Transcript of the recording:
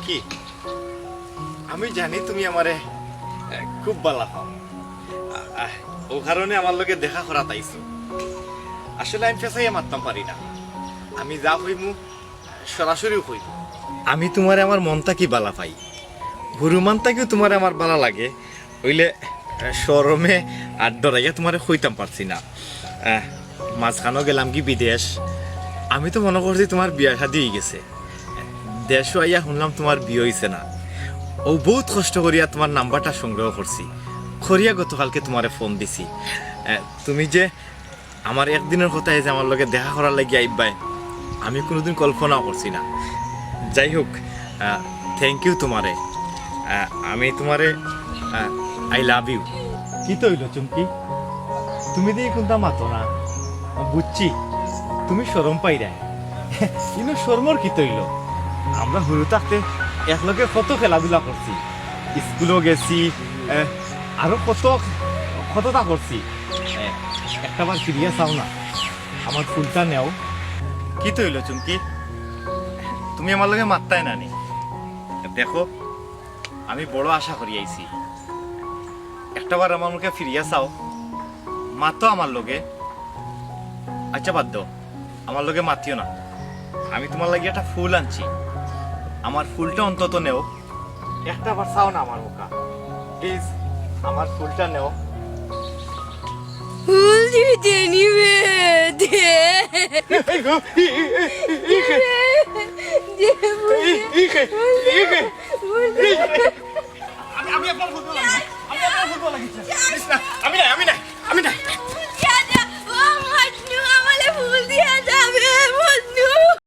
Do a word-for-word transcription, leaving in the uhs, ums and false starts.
কি? আমি জানি তুমি আমারে, আহ, খুব বালা পাও। আহ, আহ, অউ কারণে আমার লগে দেখা করাত আইছো। আসলে আমি ফেছাইয়া মাততাম পারি না। আমি যা কইমু, সরাসরিউ কইমু। আমি তুমারে আমার মন থাকি বালা পাই। হুরুমান থাকিউ তুমারে আমার বালা লাগে। অইলে, আহ, শরমে আর ডরাইয়া তুমারে কইতাম পারছি না। আহ, মাঝখানো গেলাম কি বিদেশ, আমি তো মনো করছি তুমার বিয়া শাদি অইগেছে। দেশো আইয়া হুনলাম তুমার বিয়া অইছে না। অউ বউত কষ্ট করিয়া তুমার নাম্বারটা সংগ্রহ করছি, করিয়া গতকালকে তুমারে ফোন দিছি। আহ, তুমি যে আমার একদিনর কথায় যে আমার লগে দেখা করার লাগি আইবায়, আমি কুনুদিন কল্পনাও করছি না। যাই হোক, আহ, thank you তুমারে। আহ, আমি তুমারে, আহ, I love you। কিতা অইলো চুমকি? তুমি দেখি কুন্তা মাতো না। বুঝছি, তুমি শরম পাইরায়। ইনো শরমর কিতা অইলো? আমরা হুরু থাকতে একলগে কত খেলাধুলা করছি, স্কুলো গেছি, আহ, আরো কত, কততা করছি। এ, একটাবার ফিরিয়া চাও না, আমার ফুলটা নেও। কিতা অইলো চুমকি? তুমি আমার লগে মাততায় না নি? দেখো, আমি বড় আশা করি আইছি, একটাবার আমার মুখে ফিরিয়া চাও, মাতো আমার লগে। আচ্ছা, বাদ দেও, আমার লগে মাতিও না। আমি তুমার লাগি একটা ফুল আনছি, আমার ফুলটা অন্তত নেও। একটাবার চাও না আমার মুখা, প্লিজ, আমার ফুলটা নেও। ফুল দিবি দে নিবে, দে। এই গো, ই, ই, ই, ই কে? দে, ফুল দে। ই, ই কে? ফুল দে, ই কে? ফুল দে। আমি, আমি আপনার ফুল লাগি না। আমি আপনার ফুল লাগি না। আমি না, আমি